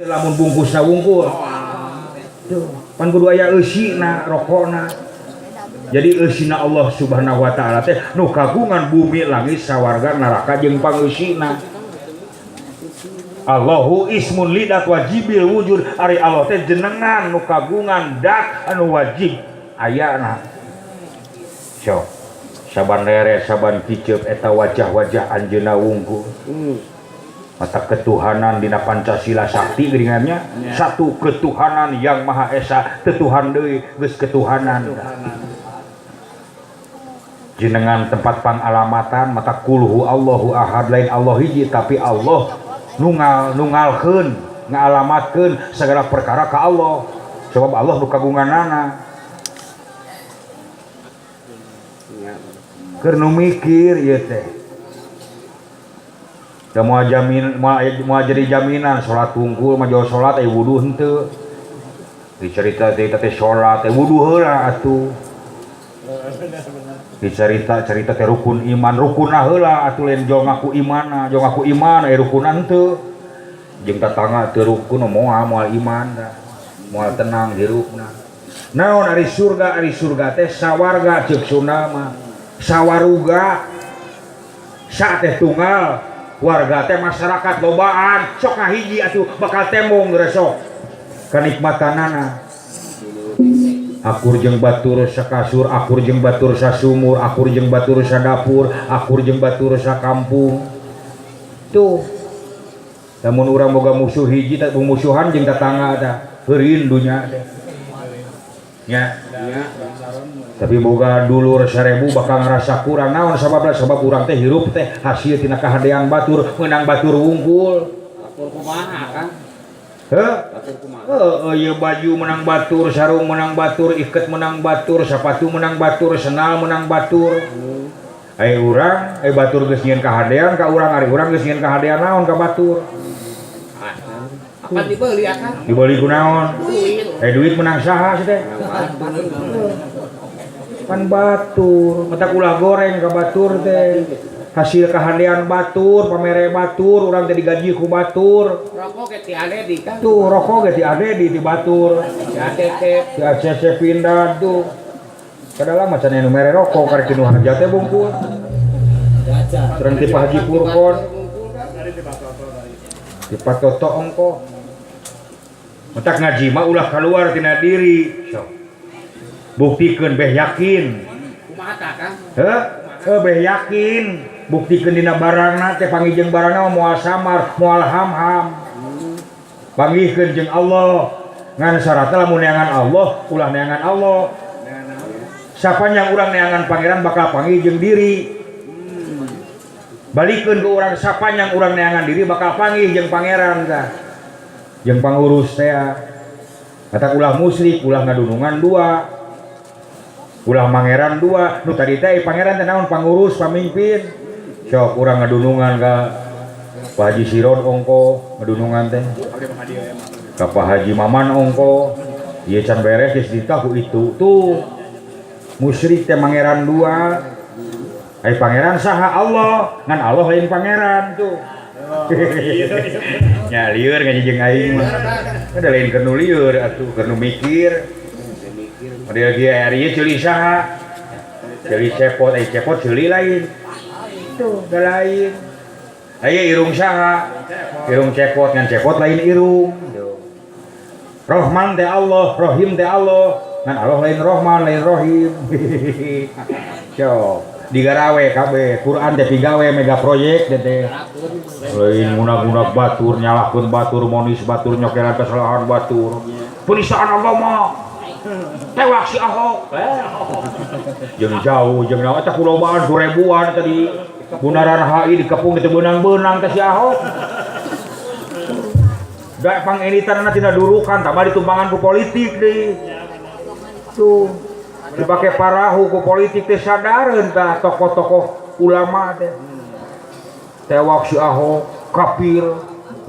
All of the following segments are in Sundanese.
Lamun bungkusna wungkul. Tuh, pan kudu aya eusina rokokna. Jadi eusina Allah Subhanahu wa taala teh nu kagungan bumi langit sawarga neraka jeung pangeusina. Allahu ismun lidat wajibil wujud, ari Allah teh jenengan nu kagungan dat anu wajib ayana. Sok saban lere saban kiceup eta wajah-wajah anjeunna wungkul. Mata ketuhanan dina Pancasila sakti geuningannya, satu ketuhanan yang Maha Esa, teu Tuhan deui geus ketuhanan. Jenengan tempat pangalamatan mata kulhu Allahu ahad, lain Allah hiji tapi Allah nungal nungalkeun ngalamatkeun segala perkara ka Allah, sebab Allah nu kagunganana. Keur nu mikir ieu teh da moal jamin, moal jadi jaminan salat wungkul mah jauh salat aya wudu henteu. Dicerita teh teh salat teh wudu heula atuh. Dicerita cerita teh rukun iman, rukunna heula atuh, lain jauh ngaku imana, jauh ngaku iman aya rukunna henteu. Jeung tatangga teu rukun moal moal iman da. Moal tenang hirupna. Naon ari surga, ari surga teh sawarga ceuk Sunda mah. Sawaruga. Sa teh tunggal, warga teh masyarakat lobaan, sok ngahiji atuh bakal tembong geus sok kanikmatanana. Akur jeung batur sakasur, akur jeung batur sasumur, akur jeung batur sadapur, akur jeung batur sakampung. Tuh. Lamun urang boga musuh hiji teh musuhan jeung tetangga tah, heurin dunya teh. Nya. Tapi boga dulur 1000 bakal ngerasa kurang naon sababna, sabab urang teh hirup teh hasil tina kahadean batur, meunang batur wungkul. Batur kumaha Kang? Heuh? Batur kumaha? Heeh, ieu baju menang batur, sarung menang batur, iket menang batur, sapatu menang batur, sendal menang batur. Ai urang, ai batur geus nyieun kahadean ka urang, ari urang geus nyieun kahadean naon ka batur? Akan dibeli akan? Dibeli ku naon? Duit. Eh duit menang saha sih teh? Pan batur, mata ulah goreng ka batur teh. Hasil kahadean batur, pamere batur, urang teh digaji ku batur. Rokok ke ti Adedi kan? Tuh rokok ge ti Adedi ti batur. Ti ACC. Ti ACC pindah tuh. Padahal mah can anu mere rokok karek nu hajat teh bungkul. Terang ti Pak Haji Purkon. Ti Pak Toto ongko. Matak ngaji mah ulah keluar tina diri. Sok. Buktikeun beh yakin. Kumaha tah Kang? Heuh, heuh beh yakin. Buktikeun dina barangna teh panggih jeung barangna moal samar, moal ham-ham. Panggihkeun jeung Allah. Ngan syaratna lamun neangan Allah, ulah neangan Allah. Sapanjang urang neangan pangeran bakal panggih jeung diri. Balikeun ke urang sapanjang urang neangan diri bakal panggih jeung pangeran tah. Jeung pangurus teh. Kata ulah musyrik, ulah ngadunungan dua. Ulah mangeran dua. Nu tadi teh pangeran teh naon pangurus, pamimpin. Sok urang ngadunungan ka Pak Haji Siron ongko ngadunungan teh. Ka Pak Haji Maman ongko. Ieu can beres geus ditah ku itu tuh. Musyrik teh mangeran dua. Ai pangeran saha Allah, ngan Allah lain pangeran tuh. Nya lieur ngaji jeung aing mah. Ada lain keur nu lieur atuh, keur nu mikir. Model kieu ari ieu ceuli saha? Ceuli cepot, ai cepot ceuli lain. Tuh, da lain. Aya irung saha? Irung cepot, ngan cepot lain irung. Tuh. Rohman teh Allah, Rohim teh Allah. Ngan Allah lain Rohman, lain Rohim. Sok, digarawe kabeh, Quran teh pigawe mega proyek teh teh. Lain ngunak-ngunak batur, nyalahkeun batur, monis batur, nyokelan kesalahan batur. Penistaan agama. Tewak si Ahok. Jeung jauh jeung naon eta kulobaan ku ribuan tadi. Bundaran HI dikepung di beunang-beunang teh si Ahok. Da pangenitanna tina durukan tambah ditumpangan ku politik deui. Tuh dipake parahu ku politik teh sadareun tah tokoh-tokoh ulama teh. Tewak si Ahok, kafir,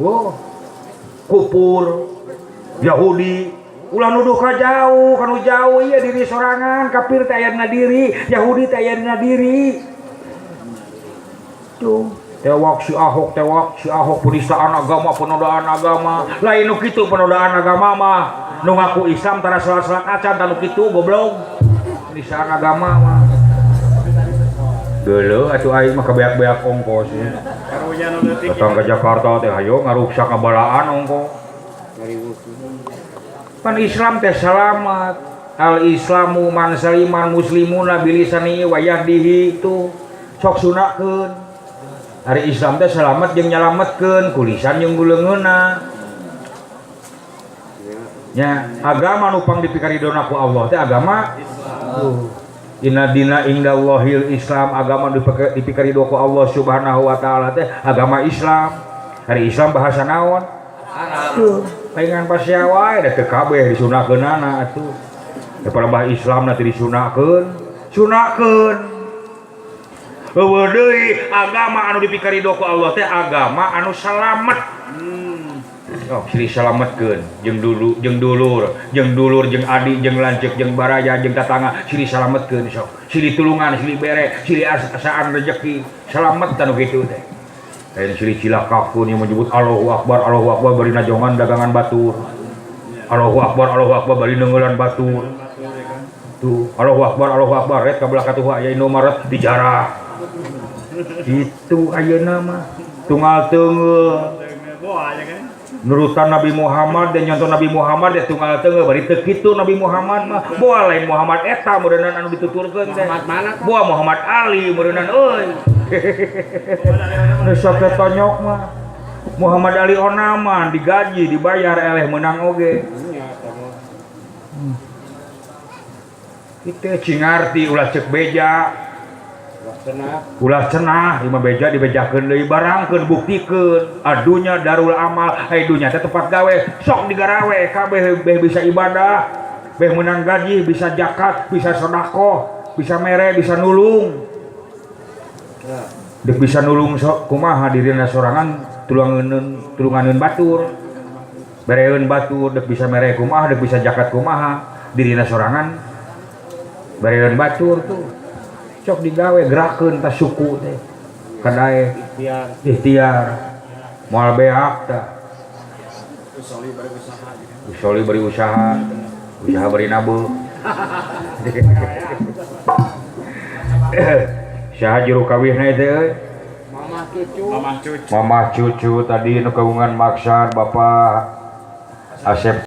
wah, kupur, Yahudi. Ulah nuduh ka jauh, kanu jauh iya diri sorangan, kafir teh aya dina diri, Yahudi teh aya dina diri. Tuh. Tewak si Ahok, tewak si Ahok, penistaan agama, penodaan agama. Lain nu kitu penodaan agama mah. Nu ngaku Islam tara salat-salat acan tah nu kitu goblok. Penistaan agama mah. Geuleuh atuh aing mah kabeak-beak ongkos. Datang ke Jakarta teh hayo ngaruksak ngabalaan ongko. Kan Islam teh selamat. Al Islamu man saliman muslimuna bilisani wa yahdihi itu sok sunakeun. Ari Islam teh selamat jeung nyalametkeun kulisan jeung guleungeuna. Nya agama nu pang dipikaridona ku Allah teh agama Islam. Inna dina indallahil Islam, agama dipikarido ku Allah Subhanahu wa taala teh agama Islam. Ari Islam bahasa naon? Arab. Tuh, palingan pasea wae da teu kabeh disunahkeunana atuh. Daripada bah Islam nanti disunahkeun, sunahkeun. Eueuh deui agama anu dipikarido ku Allah teh agama anu salamet. Oh, silih salametkeun jeung dulu, jeung dulur, jeung dulur, jeung adi, jeung lanceuk, jeung baraya, jeung tatangga, silih salametkeun sok. Silih tulungan, silih bere, silih asaan rezeki, salamet anu kitu teh. Lain silih cilakakeun yang menyebut Allahu Akbar, Allahu Akbar bari najongan dagangan batur. Allahu Akbar, Allahu Akbar bari neungeulan batur. Tuh, Allahu Akbar, Allahu Akbar ret ka belah katuh aya Indomaret dijarah. Itu ayeuna mah tunggal teunggeul. Nurutan Nabi Muhammad dan nyontoh Nabi Muhammad dan tunggal teunggeul bari teu kitu Nabi Muhammad mah. Boa lain Muhammad eta meureunnan anu dituturkeun teh. Muhammad mana tah? Boa Muhammad Ali meureunnan euy. Nu sok teh tonyok mah. Muhammad Ali onaman digaji dibayar eleh meunang oge. Kitu cing ngarti ulah ceuk beja. Ulah cenah, lima beja dibejakeun deui barangkeun buktikeun. Adunya darul amal, ai dunya teh tempat gawe, sok digarawe kabeh beh bisa ibadah, beh meunang gaji, bisa zakat, bisa sedekah, bisa mere, bisa nulung. Dek bisa nulung sok kumaha dirina sorangan tulunganeun batur. Bereun batur, dek bisa mere kumaha, dek bisa zakat kumaha, dirina sorangan bereun batur tuh. Sok digawe gerakeun tas suku teh kadae Ikhtiar. Ikhtiar moal beak tah. Usoli bari usaha. Usoli bari usaha, usaha bari nabeuh. Saha juru kawihna teh euy? Mamah cucu. Mamah cucu. Mamah cucu tadi nu kagungan maksad Bapak Asep.